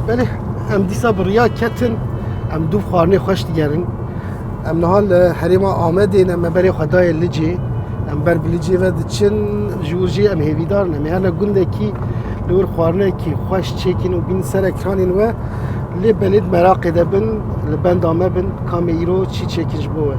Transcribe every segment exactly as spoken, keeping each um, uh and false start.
Belê, em dîsa bi riya ketin, em dûv xwarinê xweş digerin. Em niha li herêma Amedê ne, me berê xwe daye Licê. Em ber bi Licê ve diçin, ji wir jî em hêvîdar in. Em ê herne gundekî li wir xwarinekî xweş çêkin û bînin ser ekranên we. Lê belê di meraqê de bin, li benda me bin, ka me îro çi çêkin ji bo we.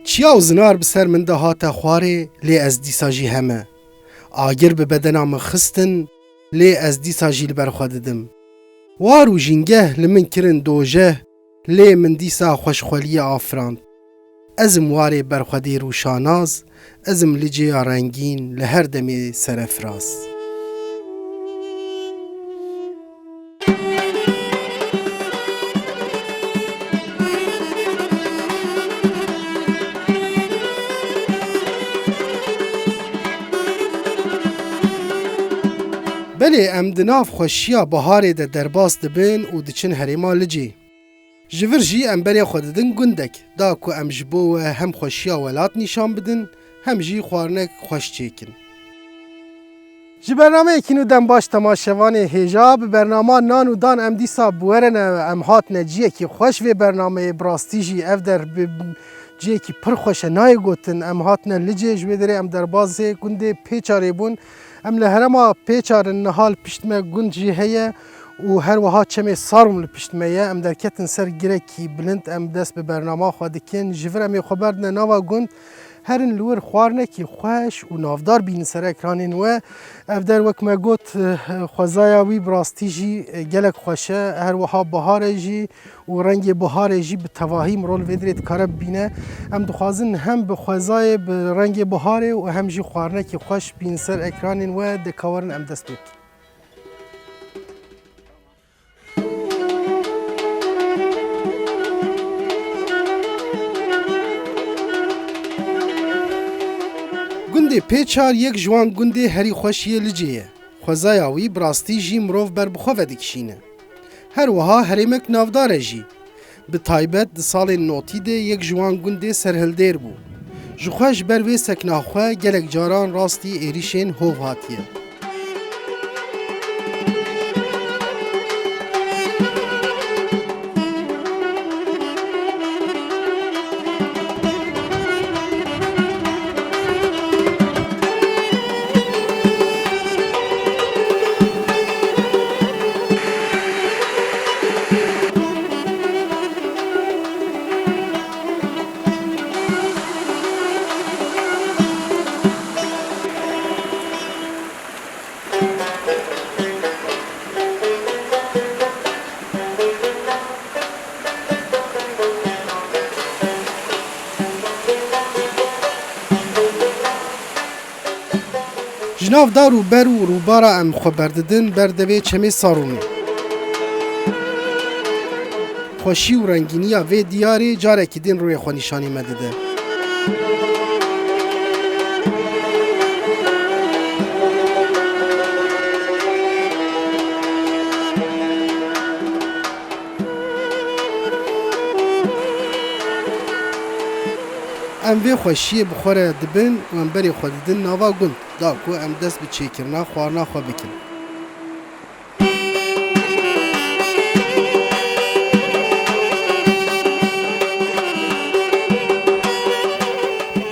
Çiya û zinar bi ser min de hate xwarê, lê ez dîsa jî heme. Agir bi bedena min xistin, lê ez dîsa jî li ber xwe didim. War û jîngeh li min kirin dojeh, lê min dîsa xweşxweliyê afirand. Ez im warê berxwedêr û şanaz, ez im Licê ya rengîn li her demê serefraz. Belê, em di nav xweşiya biharê de derbas dibin û diçin herêma Licê. Ji vir jî em berê xwe didin gundek, da ku em ji bo we hem xweşiya welat nîşan bidin, hem jî xwarinek xweş çêkin. Ji bernameyekî nû dem baş temaşevanê hêja. Bi bernama Nan û Dan em dîsa bi we re ne, em hatine ciyekî xweş vê bernameyê. Bi rastî jî ev der bi ciyekî pir xweş e, nayê gotin. Em hatine Licê, ji wê derê em derbazê gundê Pêçarê bûn. Em li herêma Pêçar in, niha li pişt me gund jî heye û her wiha çemê Sarum li pişt me ye. Em derketin ser girekî bilind, em dest bi bernama xwe dikin. Ji vir em ê xwe berdine nava gund. Herin li wir xwarinekî xweş û navdar bînin ser ekranên we. Ev der, wek me got, eh, xwezaya wî bi rastî jî, eh, gelek xweş e. Her wiha bihar e jî û rengê biharê jî bi tevahî mirov li vê derê dikare bibîne. Em dixwazin hem bi xwezayê, bi rengê biharê û hem jî xwarinekî xweş bînin ser ekranên we. De ka werin em dest pê bikin. Gundê Pêçar yek ji wan gundê herî xweş yê Licê ye. Xwezaya wî bi rastî jî mirov ber bi xwe ve dikişîne. Her wiha herêmek navdar e jî. Bi taybet di salên notî de yek ji wan gundê serhildêr bû. Ji xwe ji ber vê sekna xwe gelek caran rastî êrîşên hov hatiye. Ji nav dar û ber û rûbara em xwe berdidin ber devê çemê Sarûmê. Xweşî û rengîniya vê diyarê carekî din rûyê xwe nîşanî me dide. Em vê xweşiyê bi xwe re dibin û em berê xwe didin nava gund, da ku em dest bi çêkirina xwarina xwe bikin.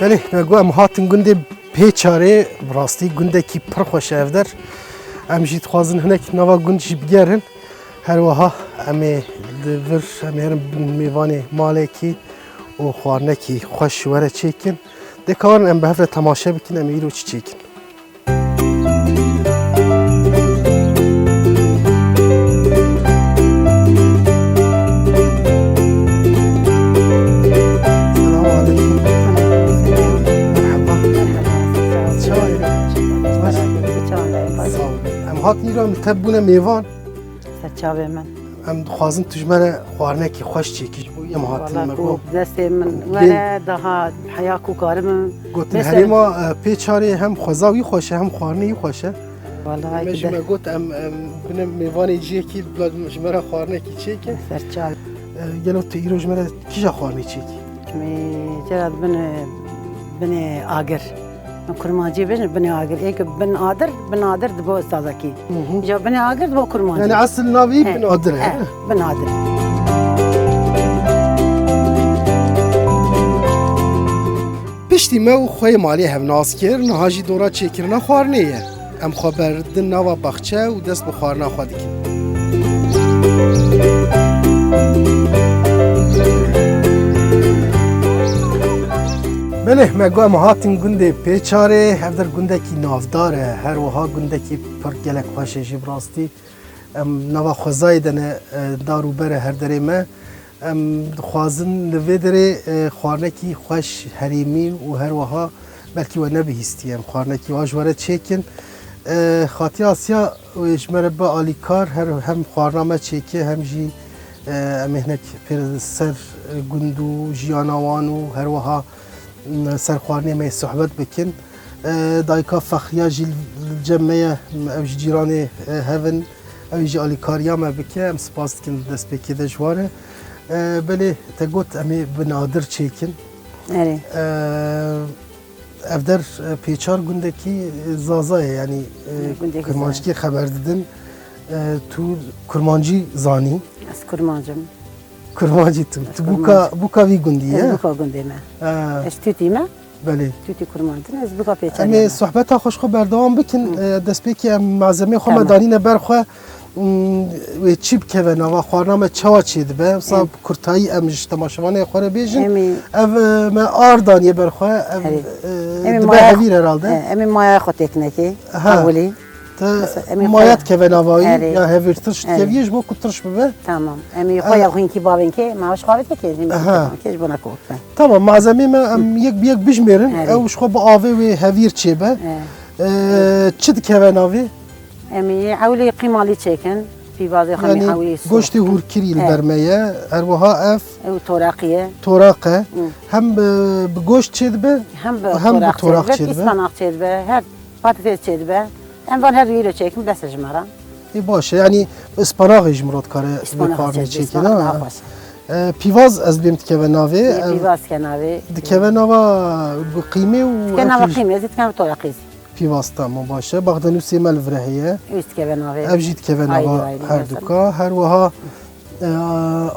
Belê, me got em hatin gundê Pêçarê, bi rastî gundekî pir xweş e ev der. Em jî dixwazin hinek nava gund jî bigerin. Her wiha em ê li vir, em ê herin bin mêvanê malekî û xwarinekî xweş ji we re çêkin. Dê ka werin em bi hev re temaşe bikin, em ê îro çi çêkin. Selamun aleyküm. Merhaba. Merhaba. Çawa ye? Baş. Sağ olun. Em hatin îro em li te bûne mêvan. Ser çavê min. Em dixwazin tu ji me re xwarinekî xweş çêkî, ji bo em hatin. Wala me ku got. Destê min were, daha heya ku karim. Gotin herêma, e, Pêçarê hem xweza wî xweş e, hem xwarinê wî xweş e. Wala Me jî me got em, em bine mêvanê ciyekî bila ji me re xwarinekî çêke. Serçal. E, gelo tu îro ji me re kîja xwarinê çêkî? Em ê cara dibin, binê agir. Em kurmancî bêjin binê agir. Ê ke bin adir, bin adir dibo sazakî. Hı hı. Ja binê agir dibo kurmancî. Yani esil navî He, bin adir e, he, ne? Bin adir. Piştî me û xweyê malê hev nas kir, niha jî dora çêkirina xwarinê ye. Em xwe berdin nava baxçe û dest bi xwarina xwe dikin. Belê, me got em hatin gundê Pêçarê, ev der gundekî navdar e, her wiha gundekî pir gelek xweş e jî bi rastî. Em nava xwezayê de ne, e, dar û ber e her derê me. Em dixwazin li vê derê, e, xwarinekî xweş herêmî û her wiha belkî we nebihîstiye em xwarinekî wiha ji we re çêkin. E, Xatiya Asya wê ji me re bi alîkar, her hem xwarina me çêke hem jî, e, em ê hinek pê ser, e, gund û jiyana wan û her wiha ser xwarinê me sohbet bikin. E, dayika Fexriya jî li cem me ye, ew jî cîranê, e, hev in. Ew jî alîkariya me bike, em spas dikin destpêkê de ji wan re. E, belê te got em ê bi nadir çêkin. Erê. E, ev der, e, Pêçar gundekî, e, Zaza ye, yanî, e, Gundekî kurmanckî Zaza. Xeber didin. E, tu kurmancî zanî? Ez kurmanc im. Kurmancî tu. Ez Tu kurmanc. Bûka, bûka vî gundî ye? Ez bûka gundê me. Ha. Ez tûtî me. Belê. Tûtî kurmanc in, ez bûka Pêçarê Em ê me. Sohbeta xwe ji xwe berdewam bikin. Hı. E, destpêkê em malzemeyê xwe me Tamam. danîne ber xwe. Hmm, wê çi bikeve nava xwarina me çawa çêdibe? Wisa Em. bi kurtayî em ji temaşevanê xwe re bêjin. Em ê Ev, e, me ar daniye ber xwe. Ev, Herê. e, Em ê dibe maya hevîr herhalde. E, em ê maya xwe têkinekê. Ha. Ewilî. Te Mesela, em ê maya xwe dikeve nava wî, Erê. ya hevîr tirş Erê. dikeviye ji bo ku tirş bibe. Tamam. Em ê Erê. xwe ya xwînkî bavên kê, me xwe xwe vê tekê, jî me Aha. kê, ji bona ku. Tamam, malzemê me em yek bi yek bijmêrin. Erê. Ew ji xwe bi avê wê hevîr çêbe. Erê. E, çi dikeve navê? Em ê ewilî qîmalî çêkin. Pîvazê xwe em ê Yanî ewilî goştê soxtin. hûrkirî li He. ber me ye. Her wiha ev Ew toraqî ye. toraq e. Hı. Hem bi, bi goşt çêdibe, Hem bi hem bi toraq toraq çêdibe, çêdibe. Îspanak çêdibe. Her Patates çêdibe. Em van her du îro çêkin, bes e ji me re. Ê, baş e. Yanî ıspanağê ji min re dikare Îspanak xwarinê çêdibe, çêkin, îspanak ha? daha xweş e. E, pîvaz ez bêm dikeve navê. Ê, Ev pîvaz ke navê. dikeve nava qîmê û Dikeve nava ev jî qîmê, ez dikeve toraqî zî. Pîvaz, tamam, baş e. Baxdenûsê me li vir heye. Ew jî dikeve navê. Ev jî dikeve Ayrı nava ayrı her mesela. duka. Her wiha E,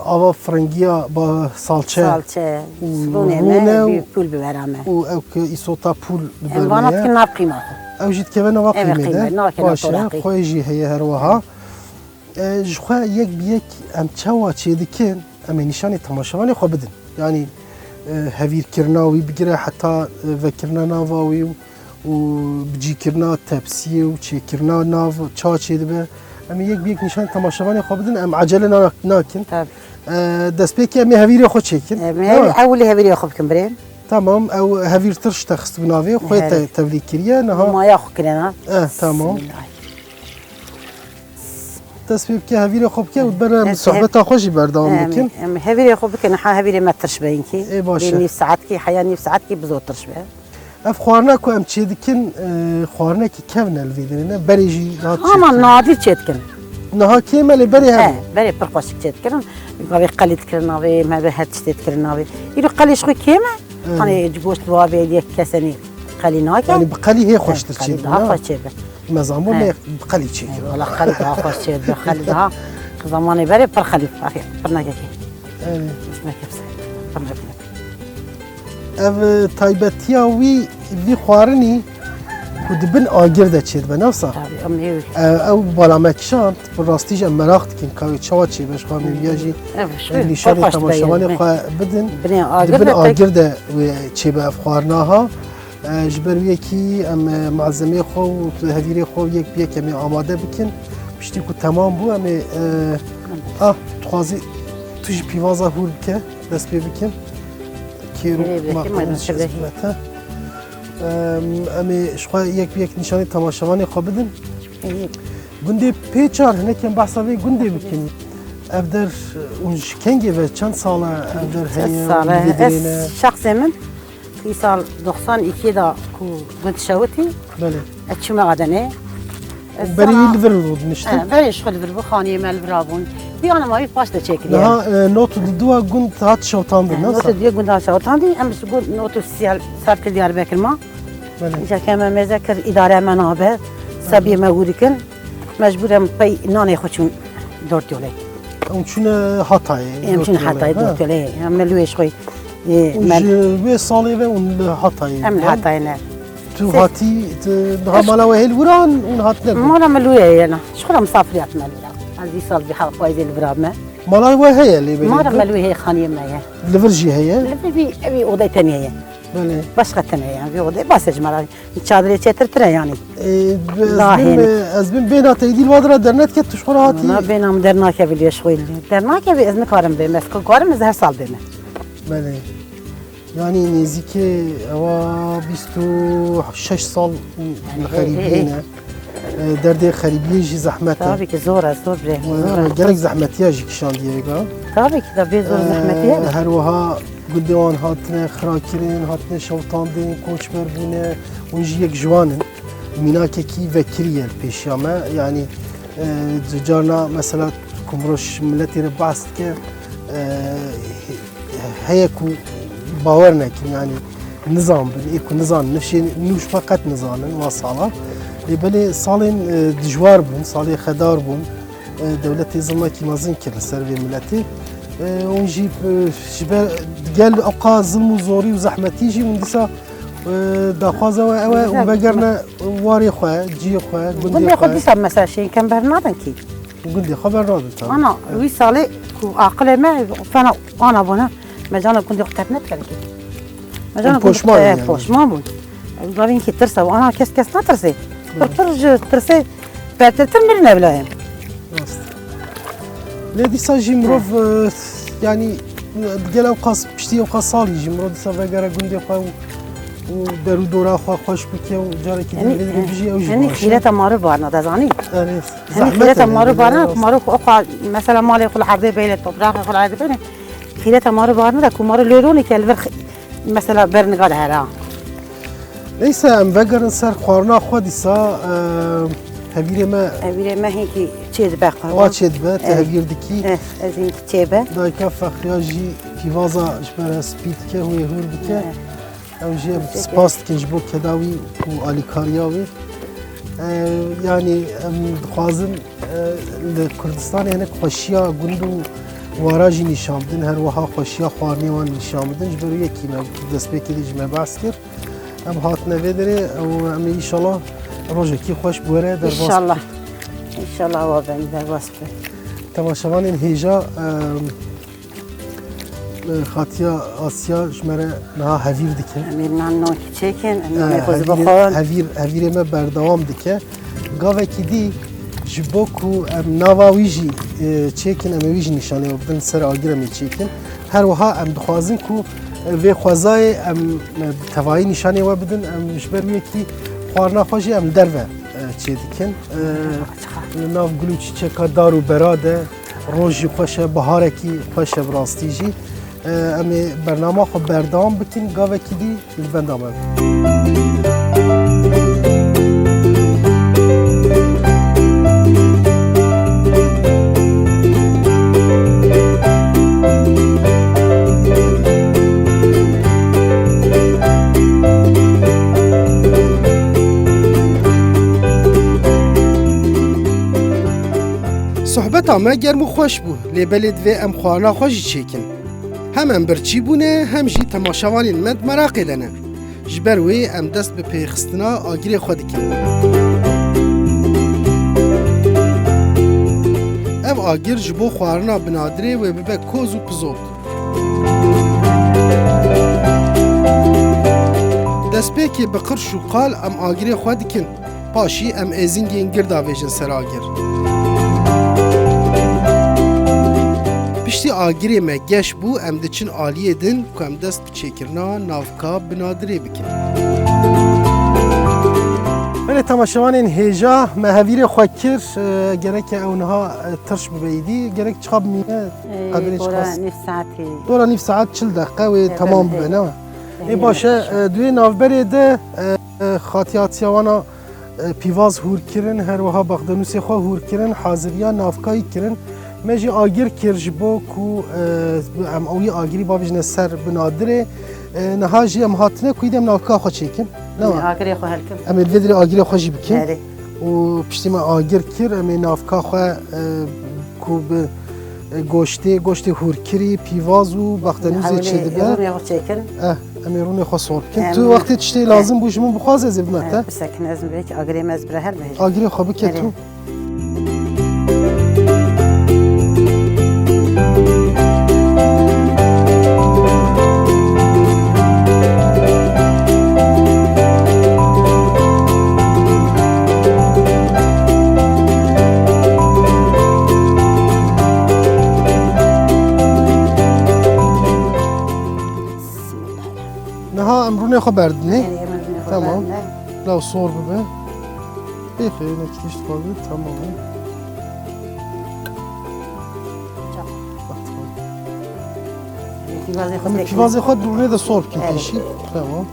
ava firingiya ba salçe Salçe, û sibûnê rûne me, û, bir pul bibera me. û ew ki îsota pul li ber Em me vana ye. dikin nav qîma xwe. Ew jî dikeve nava Eve qîmê qîme, de. nake Baş e, toraqî. xwe jî heye her wiha. E, ji xwe yek bi yek em çawa çêdikin, em ê nîşanê temaşevanê xwe bidin. Yanî, e, hevîrkirina wî bigire heta, e, vekirina nava wî û û bicîkirina tepsiyê û çêkirina nav ça çêdibe. Em ê yek bi yek nîşanî temaşevanê xwe bidin, em ecele na-, nakin. Tabii. E, destpêkê em ê hevîrê xwe çêkin. Em ê Değil mi? ewilî hevîrê xwe bikin birê. Tamam, ew hevîr tirş te xistibû navê, xwe Herê. te tevlî kiriye, niha Maya xwe kirena. Eh, tamam. Bismillah. Dest pê bike, hevîrê xwe bike û bere em Em sohbeta xwe jî berdewam em, bikin. em hevîrê xwe bikin, ha hevîrê me tirş be inkî. Ê, baş e. Bê nîv saetkî, heya nîv saetkî bizo tirş be. Ev xwarina ku em çêdikin, e, xwarinekî kevn e li vê derê, ne? Berê jî rahat Ama çêdikin. nadir çêdikin. Niha kêm e, lê berê hene. He, berê pir xweşik çêdikirin. Gavê qelî dikirin navê, me ve her tiştê dikirin navê. Îro qelî ji xwe kêm e. Evet. Hani ji goşt va bê yek kesenî qelî nake. Yani bi qelî hê He, xweştir qelî çêdibe, daha ne? xweş çêbe. Me zanbû He. me bi qelî çêkir. He, wala qelî daha xweş çêdibe, qelî daha. Zamanê berê pir qelî, axê, pir nekekê. Evet. Pir nekekê. Ev, e, taybetiya wî, vî xwarinî ku di bin agir de çêdibe, ne wisa? Tabii, em ê E, ew bala me kişand, bi rastî jî em meraq dikin ka wê çawa çêbe, ji xwe em ê viya jî Ev, şu nîşanê xweş dibe temaşevanê yani. xwe bidin. Binê Di agir bin de tek- agir de wê çêbe ev xwarina ha. E, ji ber wê yekî em, e, malzemeyê xwe û hevîrê xwe yek bi yek em ê amade bikin. Piştî ku temam bû, em ê, e, ah, dixwazî tu jî pîvaza hûr bike, dest pê bikin. Kêr û Ê, bike, maqûr me şeş bike. Em, em ê ji xwe yek bi yek nîşanî temaşevanê xwe bidin. Ê. Gundê Pêçar, hinek em behsa vê gundê bikin. Ev der, e, hûn ji kengê ve çend sal e ev der heye û Sal e. li vê derê ne? Ez şexsê min, îsal doksan iki de ku gund şewitî, Belê. ez çûme Adenê. Ez Berî zana li vir bû diniştin? He, berê ji xwe li vir bû, xaniyê me li vira bûn. Vî ana mavî paş de çêkiriye. Niha, e, not û duwa gund hat şewitandin, ne? Not û duwa gund hat şewitandin, em ji gund not û siyal sar kir Diyarbekir ma. Belê. Îca ke me mêze kir, îdare me nabe, sebiyê me hûrikin. Mecbûr em pey nanê xwe çûn Dordiyolê. Em çûne Hatayê, Em çûn Dordiyolê, Hatayê, ha. Dordiyolê. Em li wê ji xwe, e, Û me ji wê salê ve hûn li Hatayê Em li bûn? Hatayê ne. Tu Sê- hatî, tu niha Eş- mala we hêl wiran û hatine bûn? Mala me li wê ye na. Ji xwe re misafirî hatime li wira. Ez vî sal vî ha payîzê li vira me. Mala we heye lê belê? Mala me li wê heye, xaniyê me ye. Li vir jî heye? Li vir vî, evî odayê tenê ye. Belê. Başka tenê ye. Vî odayê bas e ji me re. Çadirê çêtir tire yanî. Ê, bi-, ez Daha bim, hênik. e, ez bim bêna te îdî li va dira dernetke tu ji xwe re hatî? Na bêna min dernakeve li wê ji xwe. Dernakeve ez nikarim bême. Ez karim ez her sal bême. Belê. Yanî nêzîkê ewa bîst û şeş sal li Hey, hey, xerîbiyê hey. ne. E, derdê xerîbiyê jî zehmet e. Tabii ki zor e, zor bre, E, zor e. Gelek zehmetiya jî kişandiye vêga. Tabii ki de bê zor E, zehmetiye. Her wiha gundê wan hatine xirakirin, hatine şewitandin, koçber bûne. Hûn jî yek ji wan in. Mînakekî vekirî ye li pêşiya me. Yanî, e, carna mesela ku mirov ji miletê re behs dike, e, heye ku bawer nekin, yanî nizanbin, ê ku nizanin, nifşên nû ji xwe qet nizanin, wa sala. Lê belê salên, e, dijwar bûn, salê xedar bûn, e, dewletê zilmekî mezin kir li ser vê miletê. E, hûn jî, e, ji ber gel ewqa zilm û zorî û zehmetî jî hûn dîsa, e, daxwaza we ew e, hûn Güzel. vegerine warê xwe, cihê xwe, gundê Gundê xwe xwe. dîsa mesela şeyin kem bernadin kî. Gundê xwe bernadin tabii. Ana, Evet. wî salê ku aqilê me fena ana bûne, me cana gundê xwe terk nedikir kî. Me cana Em gundê poşman xwe yani. poşman bûn. Ew gavên kî tirsa, ana kes kes natirsê. Pir Evet. pir ji tirsê bertirtir mirine bilayê. Rast. Lê dîsa jî mirov, e, yanî, e, gel ewqas piştî ewqas salî jî mirov dîsa vegere gundê xwe û, û der û dora xwe xweş bike û carekî din Yanî, vê dirê e, bijî ew jî yanî baş e. xîreta marû barna, dezanî? Erê, Yanî zehmet xîreta e, marû lê barna, rast. marû xwe oxa, mesela malê xwe li erdê beyne, topraxê xwe li erdê beyne. Xîreta marû barna da ku marû lêronê ke li vir xi-, mesela berniga de hera. Neyse, em vegerin ser xwarina xwe dîsa, e, hevîrê me Hevîrê me hinkî çê dibe qurban. Wa çê dibe, te Eh, hevîr dikî. eh, ez hinkî çê be. Dayika Fexriya jî pîvaza ji me re spî dike, hûyê hûr dike. Eh. Ew jî em Teşekkür. spas dikin ji bo keda wî û alîkariya wî. E, yanî em dixwazin, e, li Kurdistanê hinek xweşiya gund û wara jî nîşan bidin, her wiha xweşiya xwarinê wan nîşan bidin. Ji ber wê yekî me destpêkê dî ji me behs kir. Em hatine vê derê û em ê înşallah rojekî xweş bi we re derbas bikin. Înşallah. Înşallah wa ben derbas bikin. Temaşevanên hêja, em, Xatiya Asya ji me re niha hevîr dike. Em ê nan nokî çêkin, em Eh, nokê xwe hevîrê, bixwin. hevîr, hevîrê me berdewam dike. Gavekî dî ji bo ku em nava wî jî, eh, çêkin, em ê wî jî nîşanê we bidin, ser agir em ê çêkin. Her wiha em dixwazin ku, eh, vê xwezayê em, eh, bi tevayî nîşanê we bidin, em ji ber wê yekî xwarina xwe jî em li derve, eh, çê dikin. Eh, li nav gul û çîçeka dar û bera de, Roj jî xweş e, biharekî xweş e bi rastî jî. E, em ê bernama xwe berdewam bikin, gavekî dî li benda me bin. Sohbeta me germ û xweş bû. Lê belê divê em xwarina xwe jî çêkin. Hem em birçî bûne, hem jî temaşevanên me di meraqê de ne. Ji ber wê em dest bi pêxistina agirê xwe dikin. Ev agir ji bo xwarina bi nadirê wê bibe koz û pizok. Destpêkê bi qirş û qal em agirê xwe dikin. Paşî em êzingên gir davêjin ser agir. Piştî agirê me geş bû, em diçin aliyê din ku em dest bi çêkirina navka bi nadirê bikin. Belê temaşevanên hêja me hevîrê xwe kir, e, gereke ew niha, e, tirş bibe îdî, gerek çiqa bimîne Ê, qedrê dora çiqas? Nîv saetî. Dora nîv saet çil deqe wê Evet, temam evet. bibe, ne? Ê, Ê, baş e, evet. e, di wê navberê de, e, e, xatiya çiya wana E, pîvaz hûr kirin, her wiha baxdenûsê xwe hûr kirin, haziriya navkayî kirin. Me jî agir kir ji bo ku, e, em ew yê agirî bavêjine ser binadirê. E, niha jî em hatine ku îdî em navka xwe çêkin. Ne wa? Agirê xwe helkin. Em ê li vê dirê agirê xwe jî bikin. Erê. Û piştî me agir kir, em ê navka xwe, e, ku bi, e, goştê, goştê hûrkirî, pîvaz û baxtenûzê çêdibe. Rûnê xwe çêkin. Eh, em ê rûnê xwe sor bikin. Em tu wextê tiştê lazim bû ji min bixwaze ez ê bime te. Eh, bisekin, ez belkî agirê me ez bire her bihêjim. Agirê xwe bike tu. Niha em rûnê xwe berdinê. Erê, em rûnê xwe berdinê. Tamam. Law sor bibe. Pêxê, ne tişt xwe bi, tamam e. Çak. Bak, tamam. Pîvazê xwe Em ê pîvazê xwe rûnê de sor bikin pêşî. Tamam.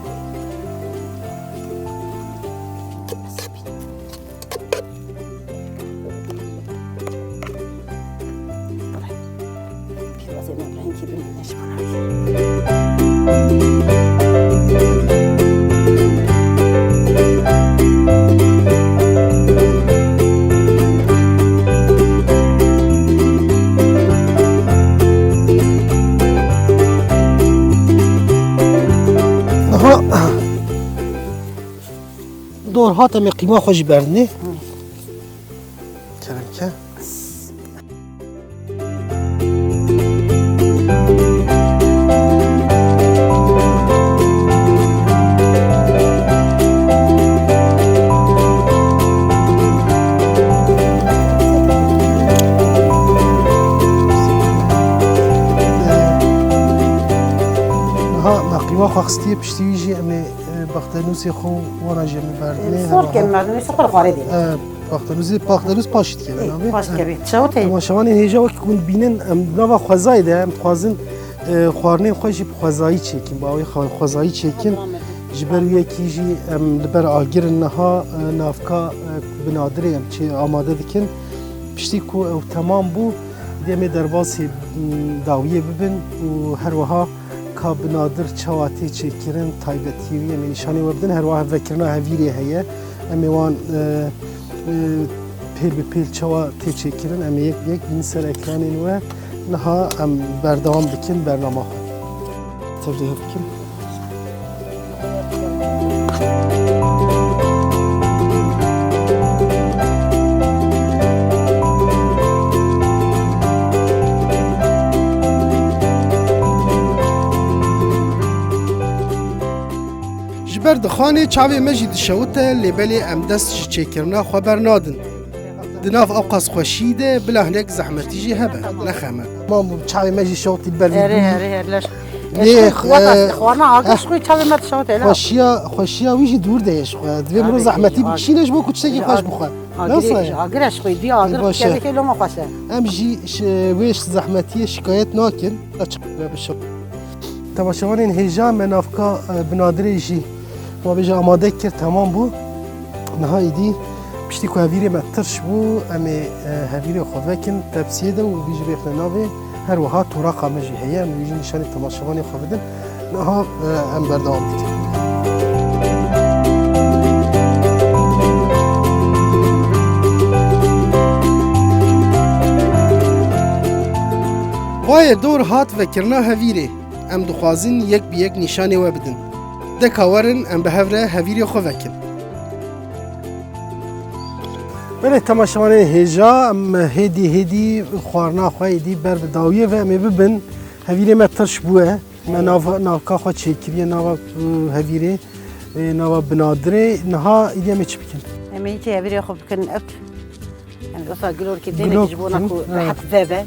Niha dor hat, em ê qîma xwe jî berdinê. Kerem ke. Niha me qîma xwe xistiye, piştî wî jî em ê, e, baxtenûsê xwe û wana jî em ê berdinê. Sor kem merdimê sor xwarê dê. E, Paxtenûzê, paxtenûz paşî dikeve navê. Paş dikeve. Çawa tey? Temaşevanên hêja wek hûn dibînin, em nava xwezayê de em dixwazin, e, xwarinên xwe jî bi xwezayî çêkin, bi awê xwe-, xwezayî çêkin. Ji ber wî yekî jî em li ber agir in niha, e, navka, e, binadirê em çê amade dikin. Piştî ku ew temam bû, dê em ê derbasî, m, dawiyê bibin û her wiha ka binadir çawa tê çêkirin, taybetî wî em ê nîşanî we bidin. Her wiha hevvekirina hevîrê heye. Em ê wan, e, e, pêl bi pêl çawa tê çêkirin, em ê yek bi yek bînin ser ekranên we. Niha em berdewam dikin bernama xwe. Tevlî hev bikin. Ji ber dixanê çavê me jî dişewite, lê belê em dest ji çêkirina xwe bernadin. Di nav ewqas xweşiyî de bila hinek zehmetî jî hebe, nexeme. Mam bû, çavê me jî şewtî ber vî Erê, bûyî. Erê, erê, leş. Lê, Eşq, wata, eh, xwarina agir eh, ji xwe çavê me dişewite, leş. Xweşiya, xweşiya wî jî dûr de ye ji xwe. Divê mirov Agir, zehmetî agir. bikişîne ji bo ku tiştekî Agir, xweş bixwe. agir, Nasıl ye? agir ji xwe, dî agir Ê, baş e. kevekê loma xweş e. Em jî şi-, wê ji zehmetiyê şikayet nakin. Açık ve bir şey. Temaşevanên hêja me navka, e, binadirê jî, ma bêje amade kir, temam bû. Niha îdî piştî ku hevîrê me tirş bû, em ê, e, hevîrê xwe vekin tepsiyê de û vî jî bêxine navê. Her wiha toraqa me jî heye, em ê wî jî nîşanî temaşevanê xwe bidin. Niha, e, em berdewam dikin. Wayê dor hat vekirina hevîrê. Em dixwazin yek bi yek nîşanê we bidin. Deka werin em bi hev re hevîrê xwe vekin. Belê temaşevanên hêja, em hêdî hêdî xwarina xwe êdî ber bi dawiyê ve em ê bibin. Hevîrê me tirş bûye. Me Eywa. nav, navka xwe çêkiriye, nava, e, hevîrê, e, nava binadirê. Niha êdî em ê çi bikin? Em ê yekê hevîrê xwe bikin ip. Em ê wisa gilorkê dêne Gilok ki ji bona bikin, ku evet. rehet vebe.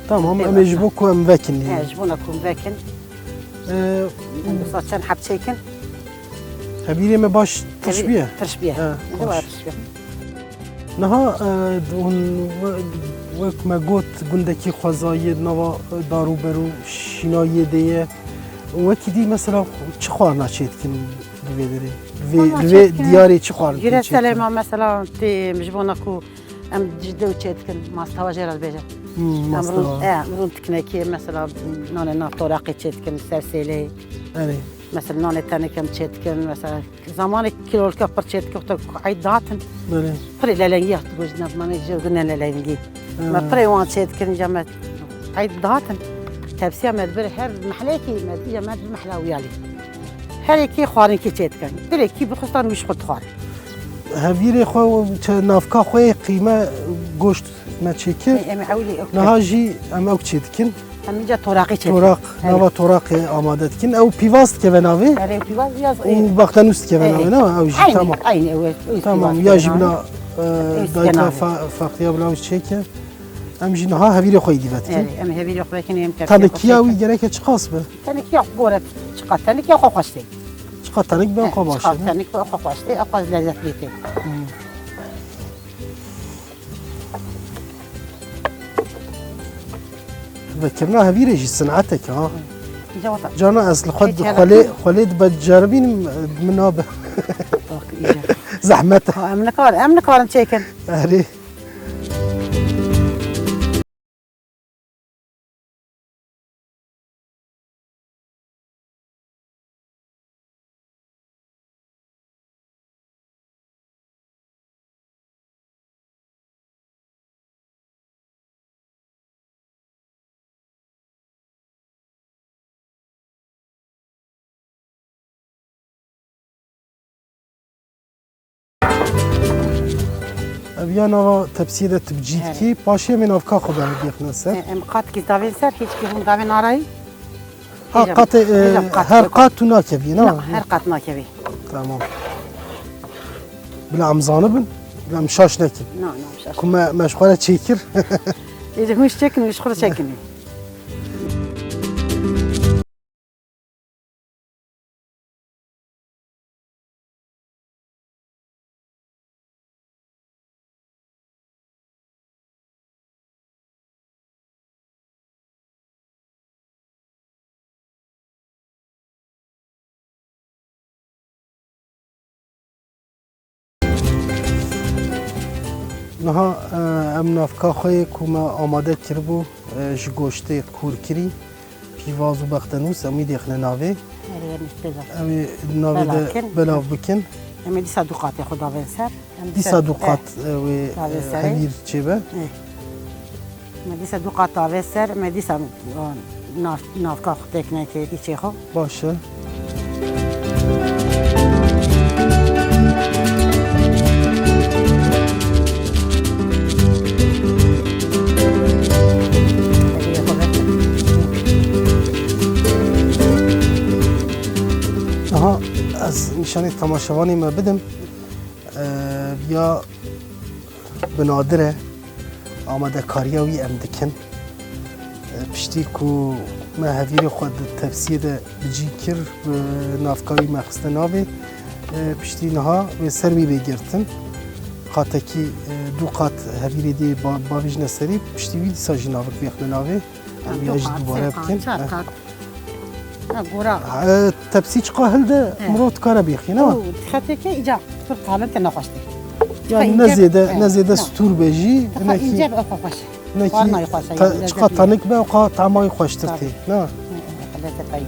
Tamam, Eywa. em ê ji bo ku em vekin. He, ji bona ku em vekin. E, Em wisa çend heb çêkin. Hevîrê me baş tirş Hevî-, bûye? tirş bûye. He, Êdî baş. wa tirş bûye. Niha, e, hûn we-, wek me got, gundekî xwezayî ye, nava, e, dar û ber û şînayiyê de ye. Wekî dî mesela çi xwarina çê dikin? Bi Vê derê. Vê, Ama vê çêdikin. Diyarê çi xwarin tê Jî çêdikin? Selema mesela tê ji bona ku em ji dew çêdikin, mastava jê re dibêjin. Hmm, Em mastava. rûn, e, em rûn tiknekê, mesela nanê nav toraqê çêdikin, ser sêlê. Erê. Mesela nanê tenik em çêdikin, mesela zamanê kîlolika pir çêdikin, wexta ku eyd dihatin. Belê. Pirê lelengî ya dibêjin, me jê gune lelengî. Ha. Me pirê wan çêdikin, ca me eyd dihatin. Tepsiya me dibir her mehlekî, me dibir, me dibir mehla wiyalî. Her yekî xwarinkî çêdikin. Dilekî bixwestan wî ji xwe dixwar. Hevîrê xwe û çe-, navka xwe yê qîme goşt me çêkir. Em, em ewlî ew Niha çêdikin. jî em ew çêdikin. Em îca toraqî çêdikin. Toraq, Evet. nava toraqê amade dikin. Ew pîvaz dikeve navê. Erê, pîvaz yaz, Û e, baxtenûs dikeve e, navê, e. ne? Ew jî, Aynı, tamam. aynı, ew, ew Tamam, pîvaz ya dikeve jî navê. bila, e, Ew dayika dikeve navê. fa-, Faxiya bila wî çêke. Em jî niha hevîrê xwe yê dî vedikin. Erê, em hevîrê xwe vekin, em tepsiya Tenikiya xwe wî çêkin. gereke çiqas be? Tenikiya gorek, çiqa tenikiya xwe xweş tê. Çiqa tenik be, Eh, xwe baş çiqa e, ne? tenik be, xwe xweş tê, xwe lezzetlî tê. Hmm. Vekirina hevîrê jî sinetek e, ha. Îca wata. Cana ez li xwe Peki, xwelê, hele. xwelê dibe ceribînim, min nabe. Bak, îca. Zehmet e. Ha, em nikar-, em nikarin çêkin. Erê. Ev ya nava tepsiyê de tu bi cî Erê. dikî, paşê em ê navka xwe berdixine ser. E, em qat kî davên ser, hiç kî hûn davên arayî? Ha, Hêjam, qatê, e, hêjam, qat her yok. qat tu nakevî, na? Na, her qat nakevî. Tamam. Bila em zanibin, bila em şaş nekin. Na, na, şaş. Ku me, me ji xwe re çêkir. Êdî hûn çekin, ji xwe re çekin. Niha, e, em navka xwe yê ku me amade kiribû, e, ji goştê kûrkirî, pîvaz û bextenûs, em wî dêxine navê. Erê, em îşte de. Ew ê navê de Belav kin. belav bikin. Em ê dîsa du qatê xwe davên ser. Em Dîsa ser, du eh, qat, e, wê, davên e, serê. hevîr çêbe. Eh. Me dîsa du qat davê ser, me dîsa, o, nav-, navka xwe têkine kê, îçê xwe. Baş e. Aha, ez nîşanî temaşevanê me bidim. E, ya bi nadir e, amadekariya wî em dikin. E, piştî ku me hevîrê xwe di tepsiyê de bi cî kir, bi navka wî me xiste navê. E, piştî niha wê ser wî bê girtin. Qatekî, e, du qat hevîrê dê ba-, bavêjine serî, piştî wî dîsa jî navik bêxine navê. Em Ha, ya du jî qat, dubare sê qat, bikin. çar Eh. qat. Ha, gora. Ha, e, tepsî çiqa hilde Eh. mirov dikare bêxî, ne? Û xeteke îca pir qalin te nexweş tê. Yani Çiqa ne ince, zêde, eh, ne zêde na. stûr be jî, Çiqa hinekî, ince be, xwe xweş. hinekî Xwarina xweş e, ta-, yani çiqa lezzetli. tanik be, o qa tama wî xweştir Tabii. tê, ne? Eh, eh, lezzet ayrı.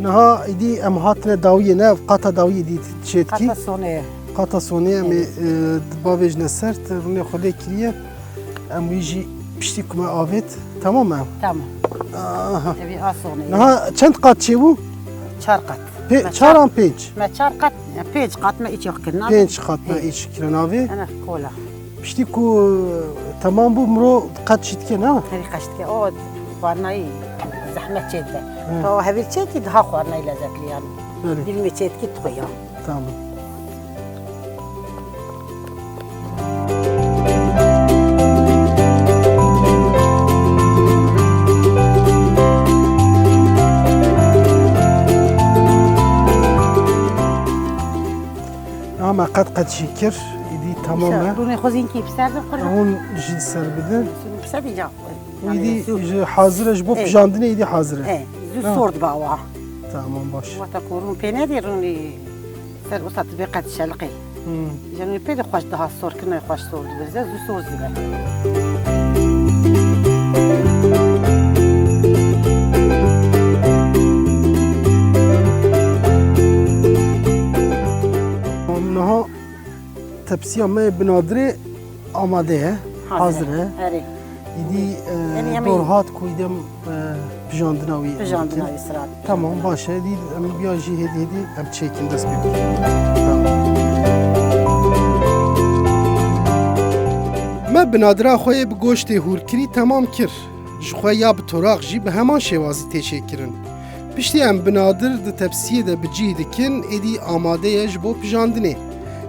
Niha îdî em hatine dawiyê, ne, qata dawiyê dî çêdikî. Qata sonê. Qata sonê em ê, Evet. e, bavêjine ser, te rûnê xwe lê kiriye. Em wî jî piştî ku me avêt. Tamam e? Tamam. Aha. Evî a sonê. Niha çend qat çêbû? Çar qat. Pê-, Me çar çar an pênc? Me çar qat, ya, pênc qat me îç yox kirina. Pênc qat me Evet. îç kirina vê. Ana kola. Piştî ku temam bû, miro qet jî dike, ne? Herî qet dike. O xwarinayî zehmet çê dide. He. Ka o hevîr çêkî daha xwarinayî lezzetli yani. Belê. Dilmê çêdikî dixwe ya. Tamam. Ama qet qet jî kir, îdî tamam e. Rûnê xwe zînkî bi ser de qurban. Hûn jî ser bidin. Bi ser de ca. Îdî ji hazir e, ji bo pijandinê îdî hazir e. Ê, zû sor dibe awa. Tamam, baş. Wata ku rûn pê nedî, rûnî ser wisa dibe qet şeliqê. Hmm. Ji rûnî pê de xweş daha sor kirine, xweş sor dibe. Zû sor dibe. Niha tepsiya me binadirê amade ye, hazir e. Erê. Îdî, e, Yanî em ê dor hat ku îdem, e, pijandina wî Pijandina bikin. Wî sirat. Tamam, baş e. Îdî em biya jî hêdî hêdî em çêkin, dest pê bikin. Tamam. Me binadira xwe yê bi goştê hûrkirî temam kir. Ji xwe ya bi toraq jî bi heman şêwazî tê çêkirin. Piştî em binadir di tepsiyê de bi cih dikin, êdî amade ye ji bo pijandinê.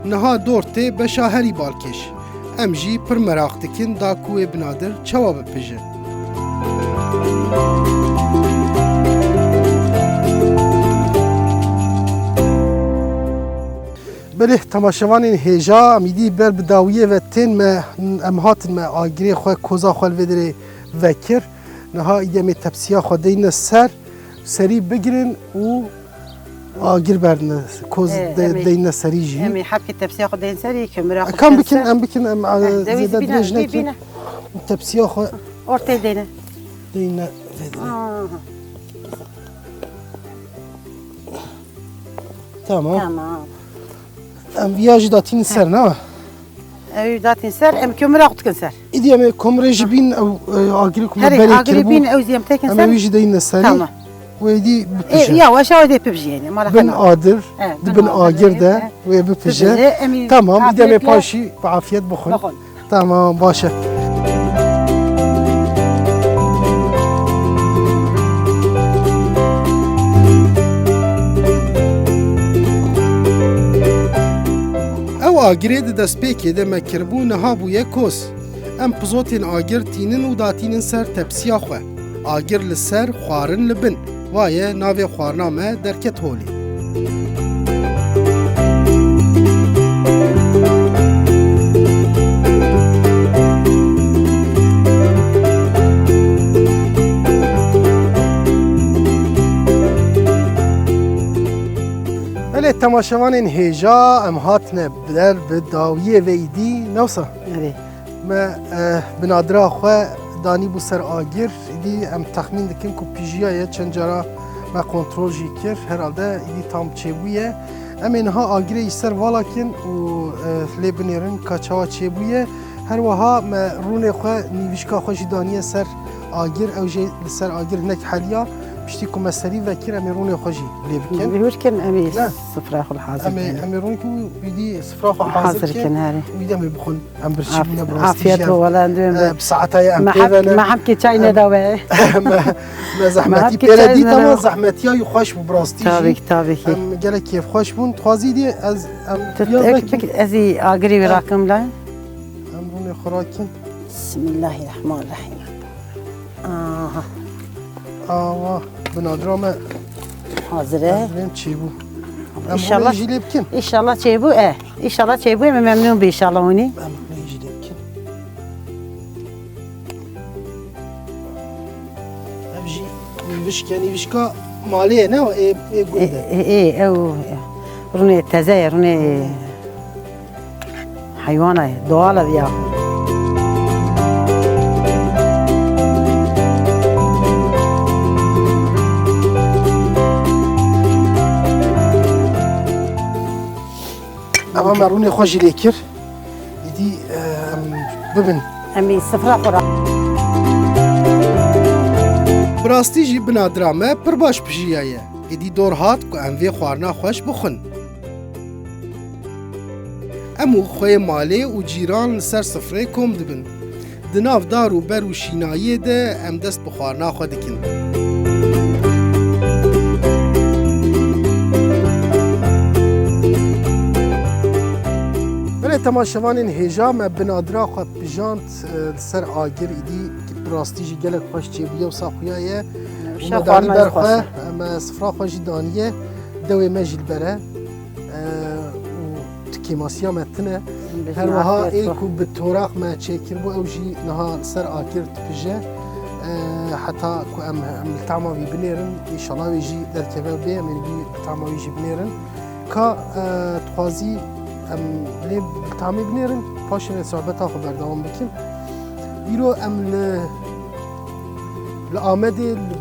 Niha dor tê beşa herî balkêş. Em jî pir meraq dikin da ku wê binadir çawa bipije. Belê, temaşevanên hêja, em îdî ber bi dawiyê ve tên me, em hatin me agirê xwe, koza xwe li vê derê vekir. Niha îdî em ê tepsiya xwe deyne ser, serî bigirin û agir berdine, koz Ê, de-, em ê, deyne serî jî. Em ê hebkê tepsiya xwe deyin serî, kömüra xwe Kam bikin, ser. Em bikin, em, e, Heh, dewî zêde zî bîne, dirêj zî nekin. Bîne. Tepsiya xwe Ortê deyne. Deyne vê derê. Aha. Tamam. Tamam. Em viya jî datînin ser, ne? Ew datîn ser, em kömüra xwe dikin ser. Îdî em ê komrê jî bîn, ew, e, agirê ku me Herê, berê agirê kiribû, bîn, ew zî em tekin em ê ser. Wî jî deyne serî. Tamam. Wê dî Ê, bipije. Ya, weşa wê dê pibijiyê, ne? Mala Bin xwe ne. Adir, He, di bin bin agir agir, de he. Wê bipije. Bipije, em ê Tamam, îdî em ê afiyetle paşî bi afiyet bixwin. Bixwin. Tamam, baş e. Ew agirê di destpêkê de me kiribû, niha bûye koz. Em pizotên agir tînin û datînin ser tepsiya xwe. Agir li ser, xwarin li bin. Wa ye navê xwarina me derket holê. Belê, temaşevanên hêja, em hatine ber bi dawiyê ve îdî, ne wisa? Erê. Me, eh, binadira xwe danîbû ser agir. Îdî em texmîn dikin ku pîjiya ye, çend cara me kontrol jî kir. Herhalde îdî tam çêbûye. Em ê niha agirê ji ser vala kin û, eh, lê binêrin ka çawa çêbûye. Her wiha me rûnê xwe, nîvişka xwe jî daniye ser agir. Ew jî li ser agir hinek heliya. Piştî ku me serî vekir, em ê rûnê xwe jî lê bikin. Bihur kin, em ê Ne? sifra xwe hazir Em ê, kin. Em ê rûnê ku îdî sifra xwe hazir Hazir kin. Kin, herê. Û îdî em ê bixwin. Em birçî Af-, bûne bi rastî afiyet jî. Bol, wala em duyên E, bi. Bi saetaya em Me pê hemk, vene. Me hemkê çay Em, nedawe. me, me Me zehmetî hemkê pê re çay dît, ama nedawe. Zehmetiya wî xweş bû bi rastî jî. Tabii ki, tabii ki. Em gelek kêfxweş bûn. Dixwazî dî ez, em Tu ya ek vekin. Bik, ez ê agirê wî Em, rakim la. Em rûnê xwe rakin. Bismillahirrahmanirrahim. Aha. Awa, binadira me Hazir e. Ez bilêm çêbû. Em İnşallah, rûnê jî lê bikin. İnşallah çêbû e. İnşallah çêbû, em memnun bî inşallah hûnî. Em rûnê jî lê bikin. Ev jî nîvişk e, nîvişka malê ye, ne? Ê, ê gund e. Ê, ê, ê, ew, e, rûnê teze ye, rûnê Heywana ye, doğal e ya. Em rûnê xwe jî lê kir. Îdî, e, em bibin. Em ê sifra xwe ra- Bi rastî jî binadira me pir baş pijiyaye. Êdî dor hat ku em vê xwarina xweş bixwin. Em û xweyê malê û cîran li ser sifrê kom dibin. Di nav dar û ber û şînayiyê de em dest bi xwarina xwe dikin. Belê temaşevanên hêja, me binadira xwe pijand, e, li ser agir, îdî bi rastî jî gelek xweş çêbûye û saxuya ye. Û me darî ber xwe, me sifra xwe jî daniye, dewê me jî li ber e. E, û tu kêmasiya me tune. Her wiha ê ku bi toraq me çêkiribû, ew jî niha li ser agir dipije. E, heta ku em, em li tama wî binêrin, înşallah wê jî derkeve bê, em ê wî li tama wî jî binêrin. Ka, e, dixwazî em lê li tamê binêrin, paşê me sohbeta xwe berdewam bikin. Îro em li Li Amedê, li,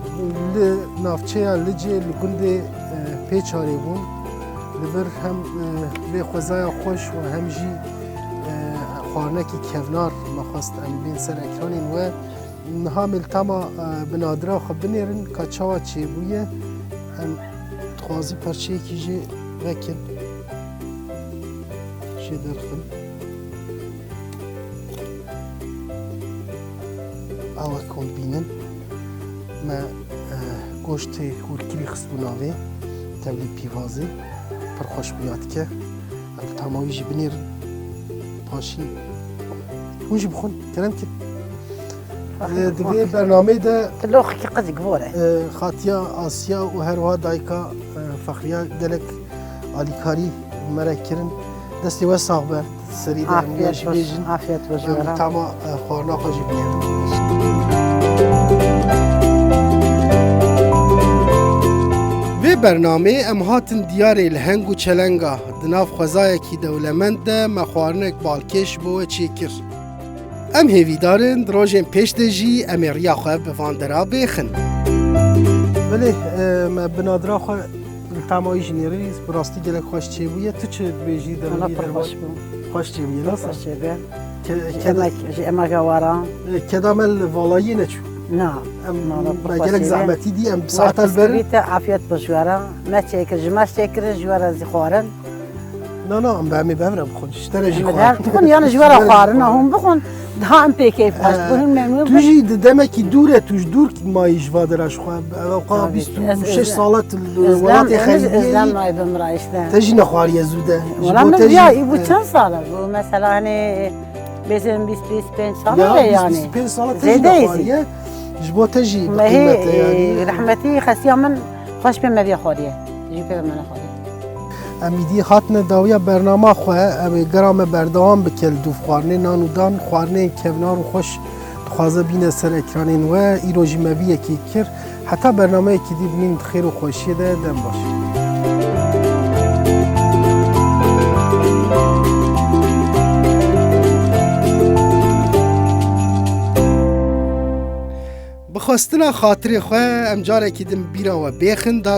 li navçeya Licê, li gundê, e, Pêçarê bûn. Li vir hem, e, vê xwezaya xweş û hem jî, e, xwarinekî kevnar me xwest em bên ser ekranên we. Niha em ê li tama, e, binadira xwe binêrin ka çawa çêbûye. Em dixwazî parçeyekî jê vekin. Jê derxin. Ew e ku hûn dibînin, me, e, goştê hûrkirî xistbû navê tevlî pîvazê. Pir xweş xuya dike. Em bi tama wî jî binêrin. Paşî hûn jî bixwin. Kerem kin. E, di vê bernameyê de Tiloxekî qicik bore. E, xatiya Asya û her wiha dayika, e, Fexriya gelek alîkarî me re kirin. Destê we sax be. Serî de em ya jî bêjin. Afiyet olsun. Em tama, e, xwarina xwe jî binêrin. Vê bernameyê em hatin diyarê Liheng û Çelenga. Di nav xwezayekî dewlemend de me xwarinek balkêş bo we çêkir. Em hêvîdar in di rojên pêş de jî em ê riya xwe bi van dera bêxin. Belê, e, me binadira xwe li tama wî jî nêrî, bi rastî gelek xweş çêbûye. Tu çi dibêjî derbarê derman? Xweş bû. Xweş çêbûye, nasıl? Xweş çêbûye. Ke-, ji keda-, emek, ji emeka wara. E, keda me li valayiyê neçû. Na. Em, na, na, me gelek zehmetî dî, em saeta li ber. Bisküvîte, afiyet bo ji we re. Me çêkir, ji me çêkir, ji we re zî xwarin. Na, na, em be, em ê bi hev re bixwin. Ji te re jî xwarin. Em bi hev dixwin, yani ji we re xwarin, hûn bixwin. Daha em pê keyf xweş dibin, hûn memnûn bin. Tu jî di demekî dûr e, tu ji dûr mayî ji va dera ji xwe. Ev ewqa bîst û şeş sala tu li welatê xelî bûyî. Özlem nayê bi min re işte. Te jî nexwariye zû de. Wala min ya, î bû çend sal e? Bû mesela hani bêjin bîst, bîst pênc sal e yani. Bîst pênc sala te jî nexwariye. Ji bo te jî bi qîmet e yani. Rehmetî xesiya min xweş pê me vê xwariye. Jî pê me nexwariye. Em îdî hatine dawiya bernama xwe, ew ê gera me berdewam bike li dûv xwarinê nan û dan, xwarinên kevnar û xweş dixwaze bîne ser ekranên we. Îro jî me vî yekê kir. Heta bernameyekî dî bimîn di xêr û xweşiyê de, dem baş. Bi xwestina xatirê xwe em carekî din bîra we bêxin da